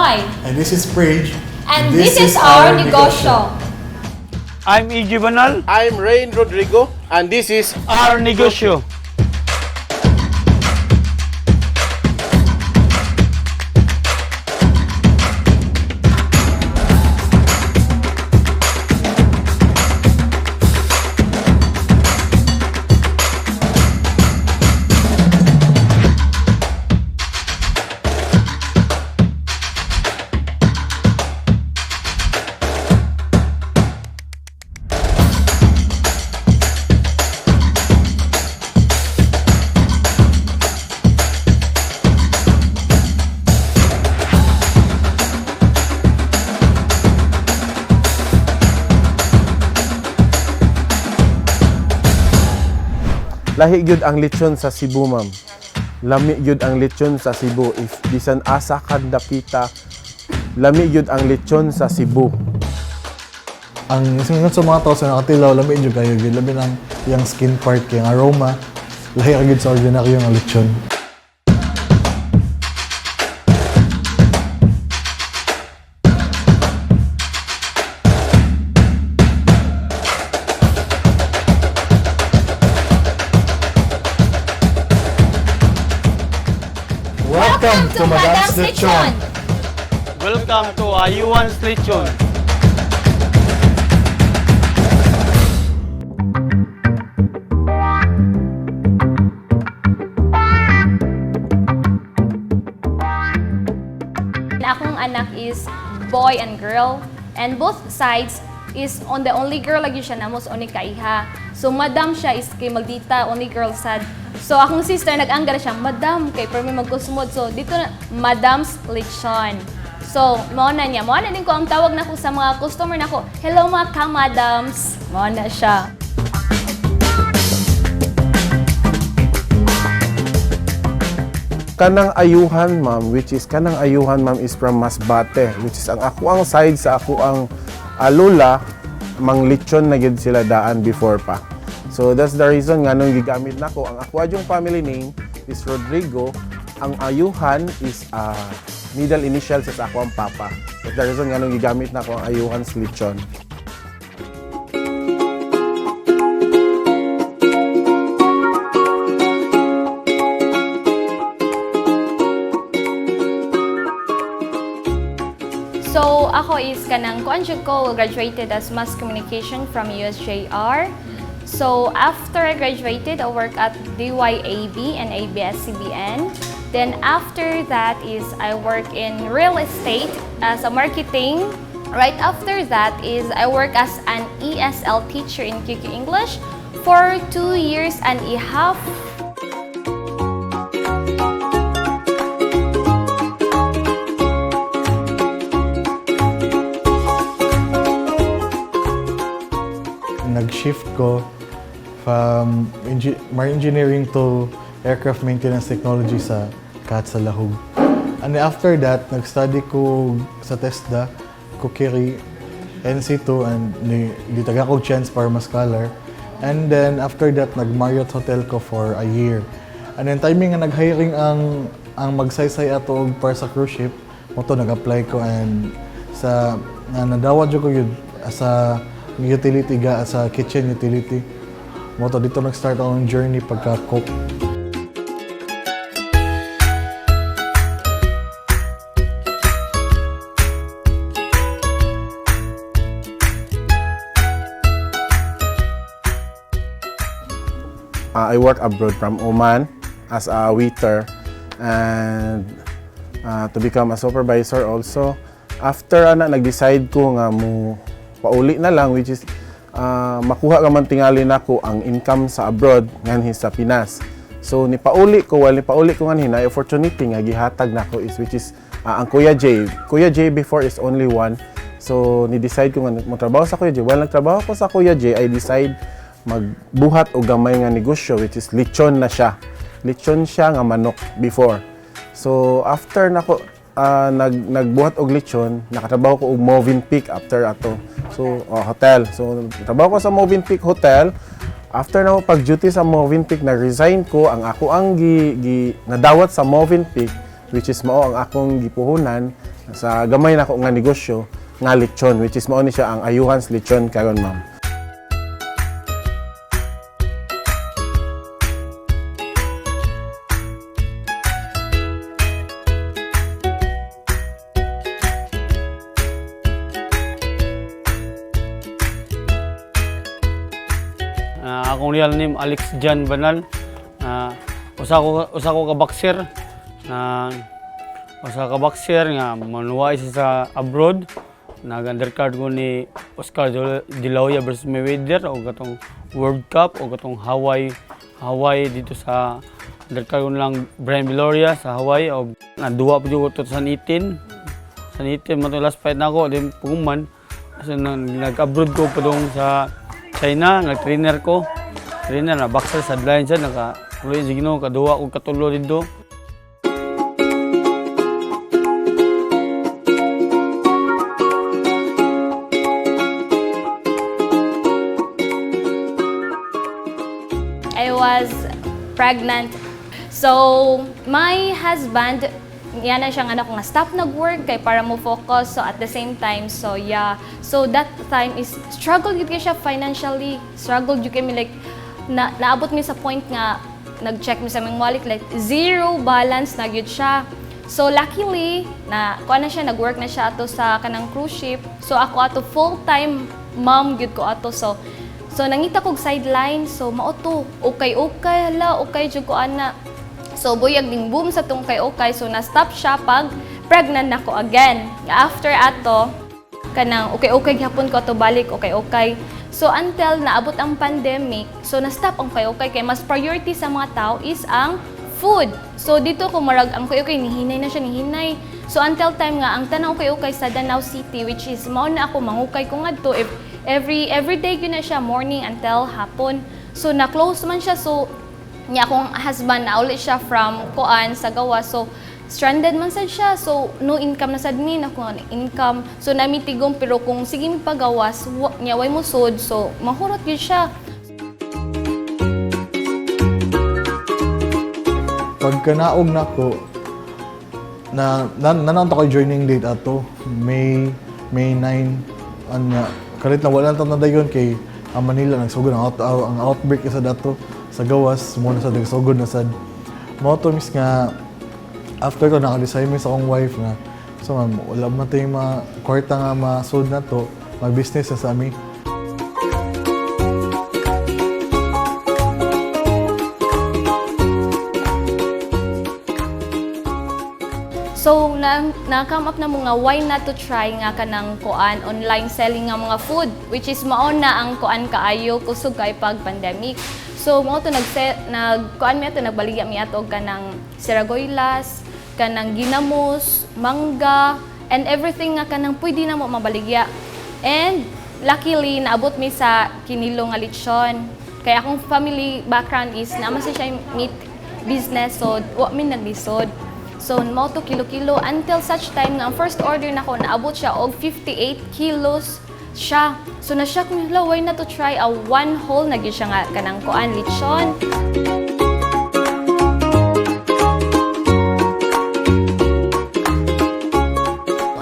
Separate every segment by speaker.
Speaker 1: Joy.
Speaker 2: And this is Prage.
Speaker 1: And this is our negosyo.
Speaker 3: I'm E.G. Banal.
Speaker 4: I'm Rain Rodrigo and this is
Speaker 3: Our Negosyo.
Speaker 4: Lahi gyud ang lechon sa Cebu, ma'am. Lami gyud ang lechon sa Cebu. If bisan asa ka dapita, lami gyud ang lechon sa Cebu.
Speaker 2: Ang sinunod sa mga tao sa nakatilaw, lami jud kayo gyud, labi ng iyang skin part kay ang aroma, lahi ra gyud sa ordinaryo nga lechon.
Speaker 1: Welcome to Madam's Lechon!
Speaker 3: Welcome to Ayuan's Lechon.
Speaker 1: Akong anak is boy and girl, and both sides is on the only girl lagi siya namos only kaiha. So madam siya is kay magdita only girl sad. So akong sister nag-anggar siya, madam kay permi magkusmod. So dito na Madam's Lechon. So mao na niya, mao na din ko ang tawag nako sa mga customer nako. Hello mga ka-madams. Mao na siya.
Speaker 4: Kanang ayuhan, ma'am, which is kanang ayuhan, ma'am, is from Masbate, which is ang ako ang side sa ako ang alula, mang lechon na gid sila daan before pa. So that's the reason nga nung gigamit nako ang ako yung family name is Rodrigo, ang ayuhan is middle initial sa ako ang papa. That's the reason nga nung gigamit nako ang ayuhan sa lechon.
Speaker 1: So, ako is kanang kuan jud ko, graduated as mass communication from USJR. So, after I graduated, I work at DYAB and ABS-CBN. Then after that is I work in real estate as a marketing. Right after that is I work as an ESL teacher in QQ English for 2 years and a half.
Speaker 2: Nag-shift ko from marine engineering to aircraft maintenance technology sa CAT sa Lahug. And then after that, nag-study ko sa TESDA, Cookery, NC2, and di taga ko chance para ma-scholar. And then after that, nag-Marriott Hotel ko for a year. And then timing nga nag-hiring ang magsaysay ato og para sa cruise ship, mo to nag-apply ko and sa na nadawat jud ko yun sa utility ga sa kitchen utility. Mo to dito nag-start ang journey pagka cook.
Speaker 4: I work abroad from Oman as a waiter and to become a supervisor also. After ana nag-decide ko nga mo pauli na lang, which is makuha ka man tingali nako ang income sa abroad nganhi sa Pinas. So ni pauli ko, while ni pauli ko nganhi na opportunity nga gihatag nako is which is ang Kuya J. Kuya J before is only one. So ni decide ko nga mo trabaho sa Kuya J. While nagtrabaho ko sa Kuya J, I decide magbuhat og gamay nga negosyo, which is lechon na siya. Lechon siya nga manok before. So after nako nagbuhat og lechon, nakatrabaho ko og Movenpick after ato. So oh, hotel. So trabaho ko sa Movenpick Hotel. After na ako pag duty sa Movenpick, nag-resign ko. Ang ako ang gi, gi nadawat sa Movenpick, which is mao ang akong gipuhunan. Sa gamay nako nga negosyo nga lechon, which is mao ni siya ang Ayuhan's Lechon karon, ma'am.
Speaker 3: Akong real name Alex Jan Banal. Usa ko ka boxer na usa ka boxer nga manuwa isa sa abroad. Nag-undercard ko ni Oscar De La Hoya versus Mayweather o katong World Cup o katong Hawaii Hawaii dito sa undercard ko lang Brian Viloria sa Hawaii o naduwa pa jud ko 2018. 2018 man to last fight nako, then puguman so, nag-abroad ko padung sa China, nag-trainer ko. Trainer na boxer sa sideline siya, naka tuloy sa Ginoo kaduwa og katulo dito.
Speaker 1: I was pregnant. So, my husband, yan na siyang anak ko nga stop nag-work kay para mo focus. So, at the same time, so yeah. So, that time is struggle gyud kay siya financially. Struggle gyud kami, like na, naabot mi sa point nga nag-check mi sa aming wallet, like zero balance na gyud siya. So luckily na kuan na siya, nag-work na siya ato sa kanang cruise ship. So ako ato full-time mom gyud ko ato. So nangita kog sideline, so mao to. Okay okay hala, okay jud ko ana. So buyag ning boom sa tong kay okay, so na stop siya pag pregnant nako again. After ato kanang okay okay gihapon ko ato balik okay okay. So until naabot ang pandemic, so na stop ang kay okay kay mas priority sa mga tao is ang food. So dito ko marag ang kay okay nihinay na siya nihinay. So until time nga ang tanang okay okay sa Danao City, which is mao na ako mangukay ko ngadto if every day gyud na siya morning until hapon. So na close man siya, so niya akong husband na ulit siya from kuan sa gawa, so stranded man sad siya, so no income na sad mi na kuan income, so nami tigom, pero kung sige mi pagawas niya way mo sud, so mahurot gyud siya.
Speaker 2: Pagkanaog nako na na ko joining date ato May 9 anya kalit na wala na dayon kay ang Manila nagsugod ang outbreak isa dato sa gawas mo na sa nagsugod na sad mao to mis nga after ko naka-resign mi sa akong wife nga so ma'am wala man tayo ma kwarta nga ma-sold na to, mag-business na sa ami.
Speaker 1: So na come up na mo nga why not to try nga kanang kuan online selling nga mga food, which is mao na ang kuan kaayo kusog kay pag pandemic. So mao to nag nag kuan mi ato, nagbaligya mi ato og kanang siragoylas, kanang ginamos, mangga and everything nga kanang pwede na mo mabaligya. And luckily naabot mi sa kinilo nga lechon. Kaya akong family background is naa man siya meat business, so wa mi naglisod. So, mao to kilo-kilo until such time nga ang first order nako naabot siya og 58 kilos siya. So, na-shock mi, hala, why not to try a one whole na gyud siya nga kanang kuan lechon.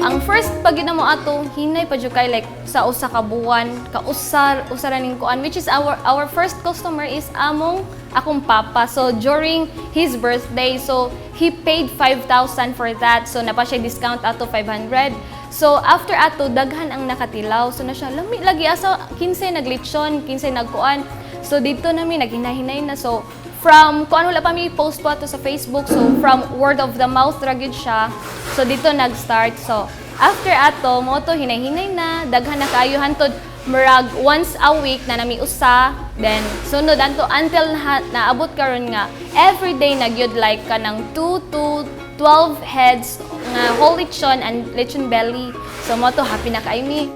Speaker 1: Ang first pag mo ato, hinay pa jud kay like sa usa ka buwan, kausar usara ning kuan, which is our first customer is among akong papa. So during his birthday, so he paid 5,000 for that. So napa siya discount ato 500. So after ato daghan ang nakatilaw. So na siya lami lagi asa 15 naglechon, 15 nagkuan. So dito nami naghinay-hinay na. So from kuan wala pa mi post po ato sa Facebook. So from word of the mouth ra gyud siya. So dito nag-start. So after ato mo to hinay-hinay na daghan na kaayo hantod murag once a week na nami usa, then sunod anto until naabot karon nga everyday na gyud like kanang 2 to 12 heads nga whole lechon and lechon belly. So mo to happy na kaayo mi.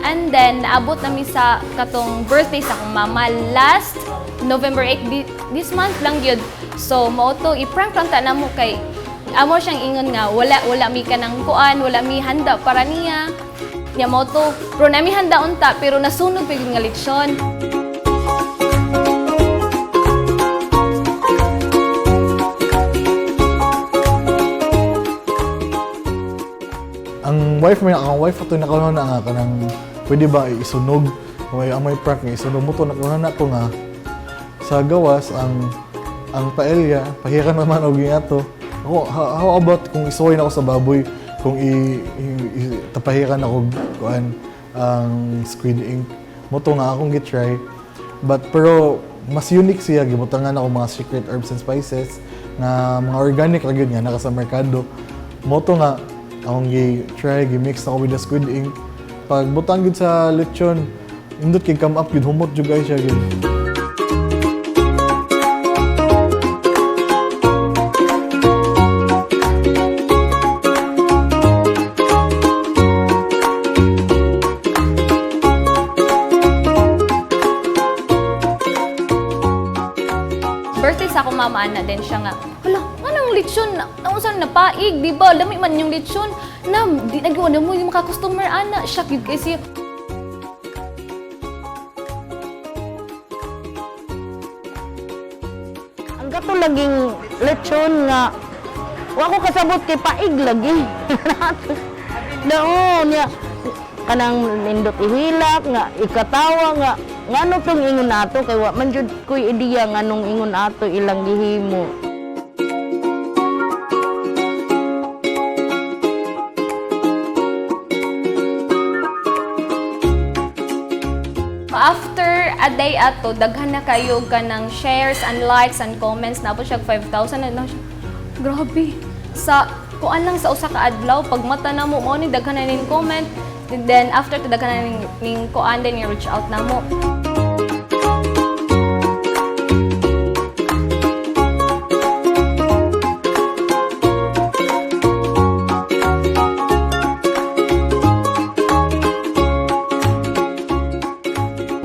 Speaker 1: And then, naabot nami sa katong birthday sa akong mama last November 8, this month lang yun. So, mao to, i-prank lang ta namo kay Amo siyang ingon nga wala wala mi kanang kuan, wala mi handa para niya. Nya mo to, pero nami handa unta pero nasunog pa gyud nga lechon.
Speaker 2: Ang wife ato nakauna na nga kanang pwede ba isunog may ang may prank nga isunog mo to, nakauna na ko nga sa gawas ang paella pahiran naman og ato ako, how about kung isuway na ako sa baboy, kung i tapahiran ako kuan ang squid ink mo to nga akong gi-try, but pero mas unique siya, gibutangan ako mga secret herbs and spices nga mga organic ra gyud nga naka sa merkado mo to nga akong gi-try, gi-mix ako with the squid ink. Pag butang gyud sa lechon, indot kay come up gyud, humot jud ay siya gyud.
Speaker 1: Birthday sa akong mama ana din siya nga, hala, nganong lechon na unsa na napaig, di ba? Lami man yung lechon. Na di nagawa na mo yung mga customer ana, shock yun kay siya.
Speaker 5: Ang kato laging lechon nga wa ko kasabot kay paig lagi. Naon niya kanang nindot ihilak nga ikatawa nga ngano tong ingon ato kay wa man jud koy ideya nganong ingon ato ilang gihimo.
Speaker 1: After a day ato, daghan na kayo ka ng shares and likes and comments. Naabot siya 5,000 na siya. Grabe. Sa kuan lang sa usa ka adlaw, pag mata na mo mo ni daghan na ning comment. And then after to daghan na ning kuan din reach out na mo.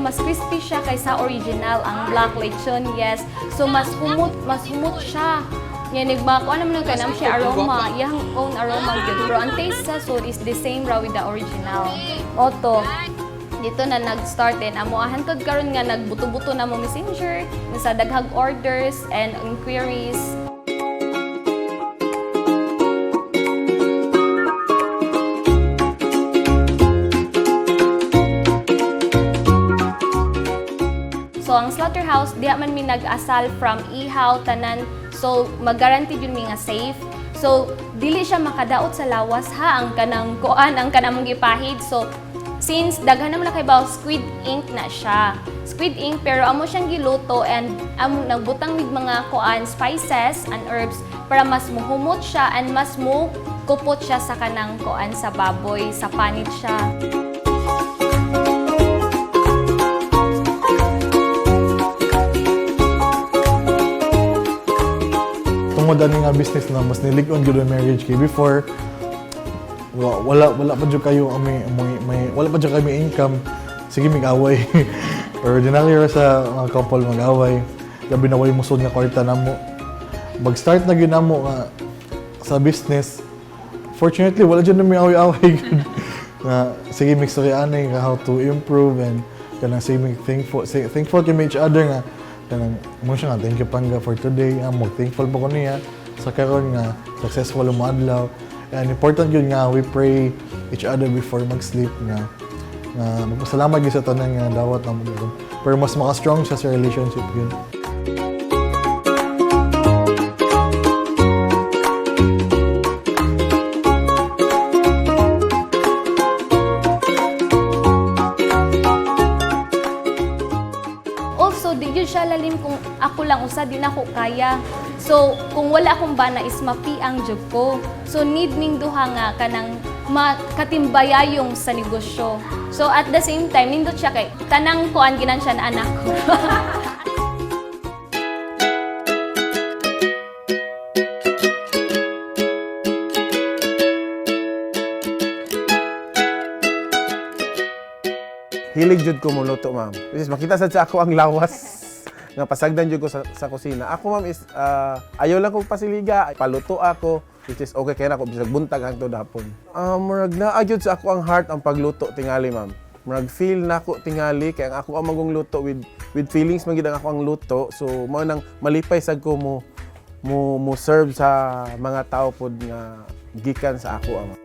Speaker 1: Mas crispy siya kaysa original ang black lechon, yes. So mas humot siya. Yan nagba ko ano man kay nam siya aroma, iyang own aroma gyud. Pero ang taste sa food is the same ra with the original. Oto. Dito na nag-start din amo hantod karon nga nagbuto-buto na mo messenger sa daghag orders and inquiries. So ang slaughterhouse diha man mi nag-asal from ihaw tanan. So mag-guarantee jud mi nga safe. So dili siya makadaot sa lawas ha ang kanang kuan ang kanang among gipahid. So since daghan naman na kay baw squid ink na siya. Squid ink pero amo siyang giluto and amo nagbutang mig mga kuan spices and herbs para mas muhumot siya and mas mo kupot siya sa kanang kuan sa baboy sa panit siya.
Speaker 2: Tungod ani nga business na mas nilig-on gyud ang marriage kay before wala pa jud kayo ang may wala pa jud kayo may income, sige mig-away. Ordinary ra sa mga couple mag-away, labi na way musod nga kwarta namo. Mag-start na gyud namo nga sa business, fortunately wala jud na may away-away gyud nga sige mig ani nga how to improve and kanang sige mig thankful, say, thankful kay each other nga kanang mo siya nga thank you pangga for today, mo thankful pa ko niya sa karon nga successful mo adlaw. And important yun nga we pray each other before mag-sleep nga nga magpasalamat gyud sa tanan nga dawat namo gyud pero mas maka-strong siya sa relationship yun.
Speaker 1: Also, di yun siya lalim kung ako lang usa, di na ako kaya. So, kung wala akong bana is mapiang jud ko. So, need ming duha nga kanang makatimbayayong sa negosyo. So, at the same time, nindot siya kay tanang kuan ginan siya na anak ko.
Speaker 4: Hilig jud ko moluto, ma'am. Which is makita sad sa ako ang lawas nga pasagdan jud ko sa kusina. Ako, ma'am, is ayaw lang kong pasiliga, paluto ako. Which is okay kay nako bisag buntag hangtod hapon. Ah, murag naa gyud sa ako ang heart ang pagluto tingali, ma'am. Murag feel nako tingali kay ang ako ang magong luto with feelings man gid ang ako ang luto. So mao nang malipay sad ko mo serve sa mga tao pod nga gikan sa ako ama.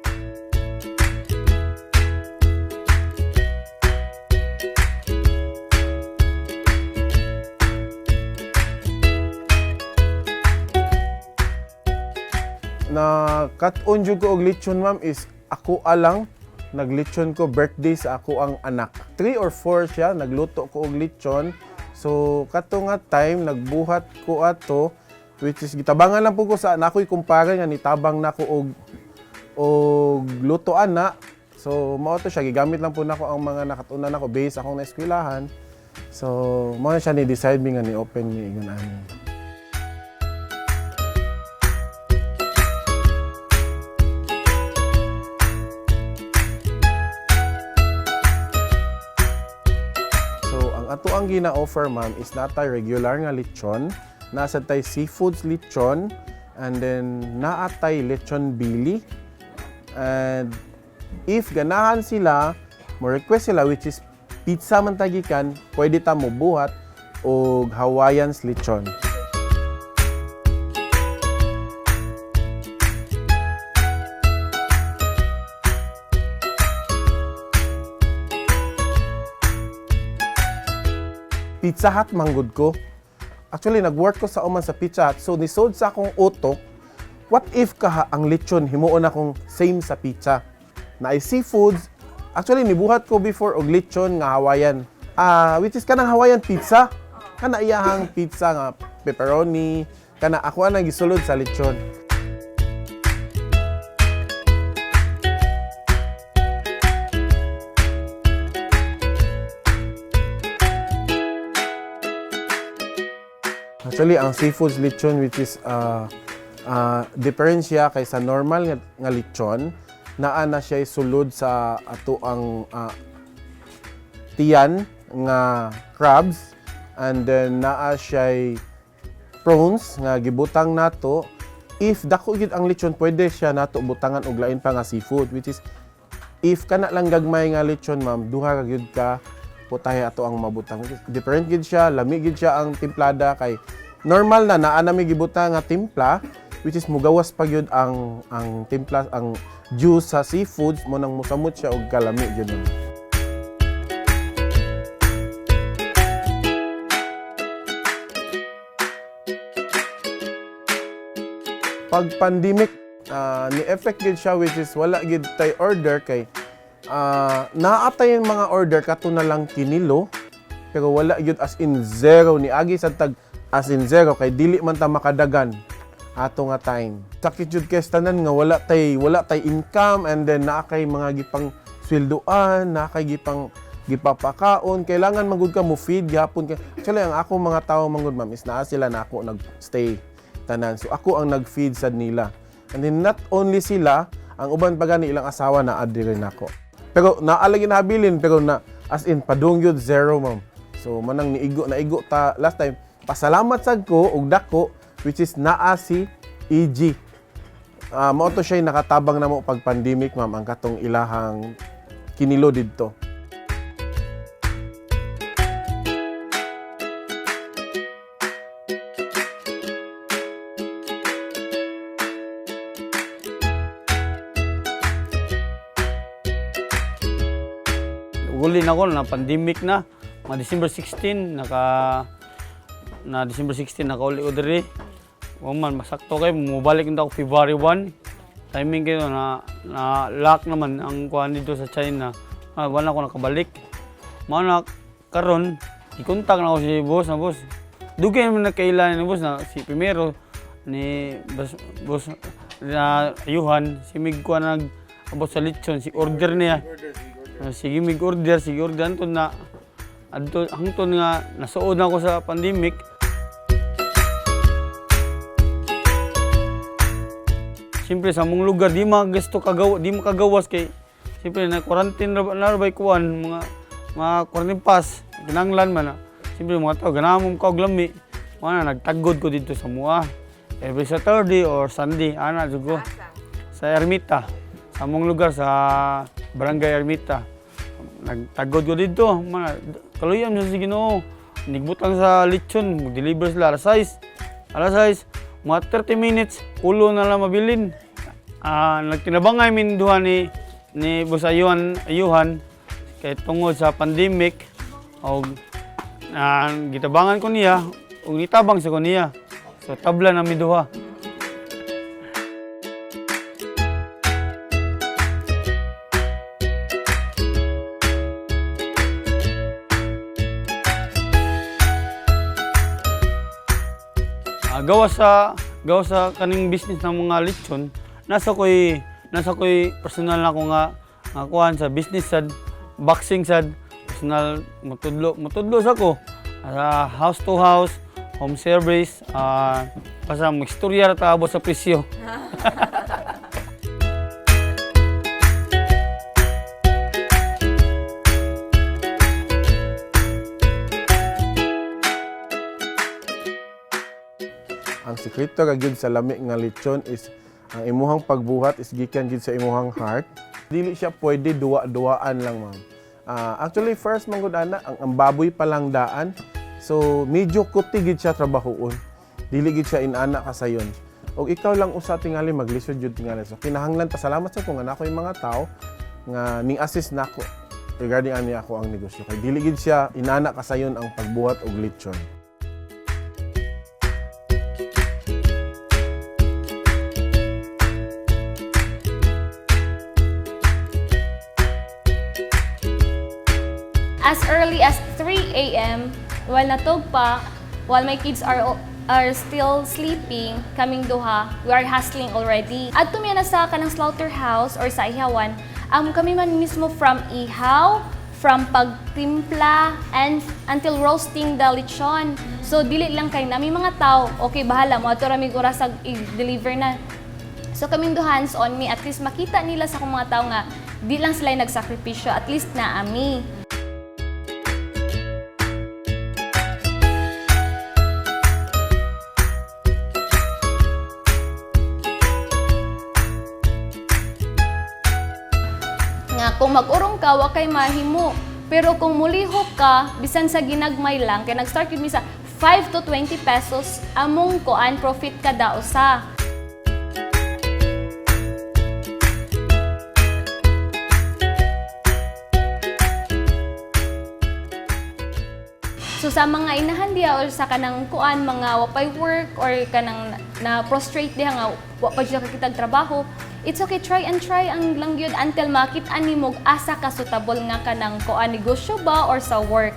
Speaker 4: Na cut-on jud ko og lechon, ma'am, is ako alang naglechon ko birthday sa ako ang anak. 3 or 4 siya, nagluto ko og lechon. So kato nga time nagbuhat ko ato, which is gitabangan lang po ko sa nakoy kumpare nga nitabang nako og luto ana. So mao to siya, gigamit lang po nako ang mga nakatunan nako based akong naeskwelahan. So mao na siya ni decide mi nga ni open mi ingon ani. So, ang ato ang gina-offer, ma'am, is natay regular nga lechon, nasa tay seafoods lechon, and then naatay lechon bili. And if ganahan sila, mo request sila, which is pizza man tagikan, pwede ta mo buhat og Hawaiian's lechon. Pizza Hut manggod ko. Actually, nag-work ko sa Oman sa Pizza Hut. So, nisod sa akong utok, what if kaha ang lechon himuon akong same sa pizza? Na ay seafoods. Actually, nibuhat ko before og lechon nga Hawaiian. Ah, which is kanang Hawaiian pizza. Kana iyahang pizza nga pepperoni. Kana ako ang gisulod sa lechon. Actually, ang seafoods lechon, which is different siya kaysa normal nga lechon, naa na siya sulod sa ato ang tiyan nga crabs and then naa siya prawns nga gibutang nato. If dako gid ang lechon, pwede siya nato butangan og lain pa nga seafood, which is if kana lang gagmay nga lechon, ma'am, duha ra gyud ka putahe ato ang mabutang. Different gid siya, lami gid siya ang timplada kay normal na naa na mi gibutang nga timpla, which is mugawas pa gyud ang timpla, ang juice sa seafoods mo nang musamot siya og kalami gyud, ma'am. Pag pandemic, ni effect gid siya, which is wala gid tay order kay naatay yung mga order kato na lang kinilo, pero wala gyud, as in zero ni agi sa tag, as in zero kay dili man ta makadagan ato nga time. Sakit jud kay sa tanan nga wala tay income and then naa kay mga gipang sweldoan, naa kay gipang gipapakaon, kailangan magud ka mo feed gihapon kay actually ang ako mga tawo manggod, ma'am, is naa sila na ako nag-stay tanan. So ako ang nag-feed sad nila. And then not only sila, ang uban pa gani ilang asawa na adiri rin ako. Pero naa lagi nahabilin pero na as in padung yun zero, ma'am. So manang niigo naigo ta last time. Pasalamat sad ko og dako, which is naa si EG. Ah, mao to siya nakatabang namo pag pandemic, ma'am, ang katong ilahang kinilo didto.
Speaker 3: Uli na ko na pandemic na. Mga December 16 naka na December 16 nakauli ko diri. Wa man masakto kay mobalik na ako February 1. Timing kayo na na lock naman ang kuan dito sa China. Ah, wala ko nakabalik. Mao na karon i-contact na ako si boss na boss. Dugay man na kailan ni boss na si primero ni boss, boss na ayuhan si mig kuan nag abot sa lechon si order niya. Ah, sige mig order, sige order anton na adto hangtod nga nasuod na ako sa pandemic. Siyempre sa mong lugar di magasto kagawa, di makagawas kay siyempre na quarantine ra na ra bay kuan mga quarantine pass kinanglan man na. Siyempre mga tao ganahan mo kaog lami. Mao na nagtagod ko dito sa mua. Every Saturday or Sunday, ana jud ko. Sa Ermita, sa among lugar sa Barangay Ermita. Nagtagod ko dito, mga kaluyan sa Ginoo. Nigbutang sa lechon, mag-deliver sila alas 6. Alas 6, mga 30 minutes, ulo na lang mabilin. Nagtinabangay min duha ni Boss Ayuhan, Ayuhan kay tungod sa pandemic og gitabangan ko niya ug nitabang sa ko niya. So tabla na mi duha. Gawa sa kaning business ng mga lechon, nasa ko'y personal na ko nga kuan sa business sad, boxing sad, personal mutudlo mutudlo sa ko sa house to house, home service, basta magstorya ra ta abot sa presyo.
Speaker 4: Ang sekreto ra gyud sa lami nga lechon is ang imuhang pagbuhat is gikan gyud sa imuhang heart. Dili siya pwede duwa-duwaan lang, ma'am. Actually first man gud ana ang baboy pa lang daan. So medyo kuti gid siya trabahoon. Dili gid siya inana kasayon. Og ikaw lang usa tingali maglisod jud tingali. So kinahanglan pasalamat sa ko nga nako yung mga tao nga ning assist nako regarding ani ako ang negosyo kay dili gid siya inana kasayon ang pagbuhat og lechon.
Speaker 1: As early as 3 a.m., while natog pa, while my kids are still sleeping, kaming duha, we are hustling already. At mi na sa kanang slaughterhouse or sa ihawan, kami man mismo from ihaw, from pagtimpla, and until roasting the lechon. So, dili lang kay nami mga tao, okay, bahala mo, ato rami oras ag i-deliver na. So kaming do hands on me, at least makita nila sa akong mga tao nga, di lang sila yung nagsakripisyo, at least na ami. Nga kung mag-urong ka, wa kay mahimo. Pero kung mulihok ka, bisan sa ginagmay lang, kay nag-start yun mi sa 5 to 20 pesos, among kuan profit kada usa. So sa mga inahan diha or sa kanang kuan mga wapay work or kanang na prostrate diha nga wa pa jud kakitag trabaho, it's okay, try and try ang lang gyud until makit-an nimo og asa ka suitable nga kanang kuan negosyo ba or sa work.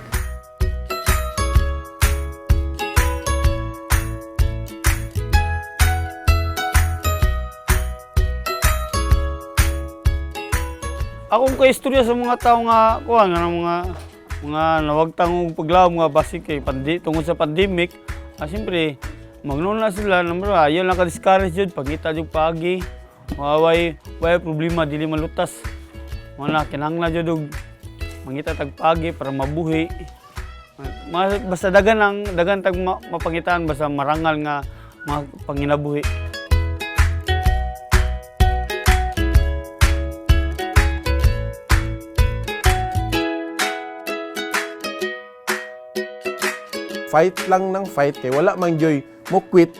Speaker 3: Akong kaistorya sa mga tao nga kuan nga mga nawagtang og paglawom nga basic kay tungod sa pandemic, siyempre magnuna sila number ayaw lang ka-discourage jud pangita jud paagi. Way way problema dili malutas. Wala kinahanglan jud og mangita tag paagi para mabuhi. Basta dagan ang dagan tag mapangitaan basta marangal nga mga panginabuhi.
Speaker 4: Fight lang ng fight kay wala man joy mo quit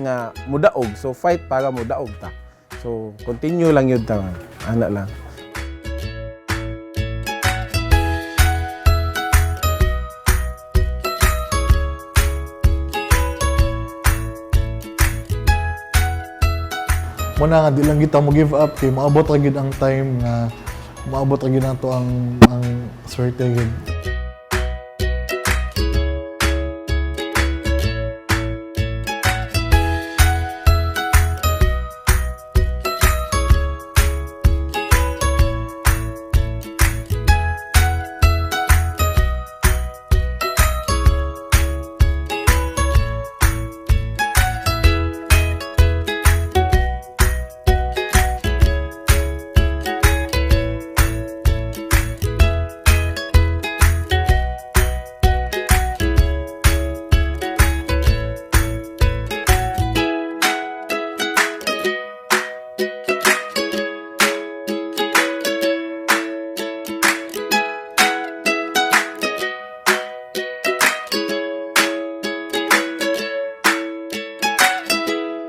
Speaker 4: nga mudaog, so fight para mudaog ta, so continue lang yun ta, ma'am. Ana lang.
Speaker 2: Muna nga di lang kita mo give up kay moabot ra gyud ang time nga moabot ra gyud nato ang swerte gyud.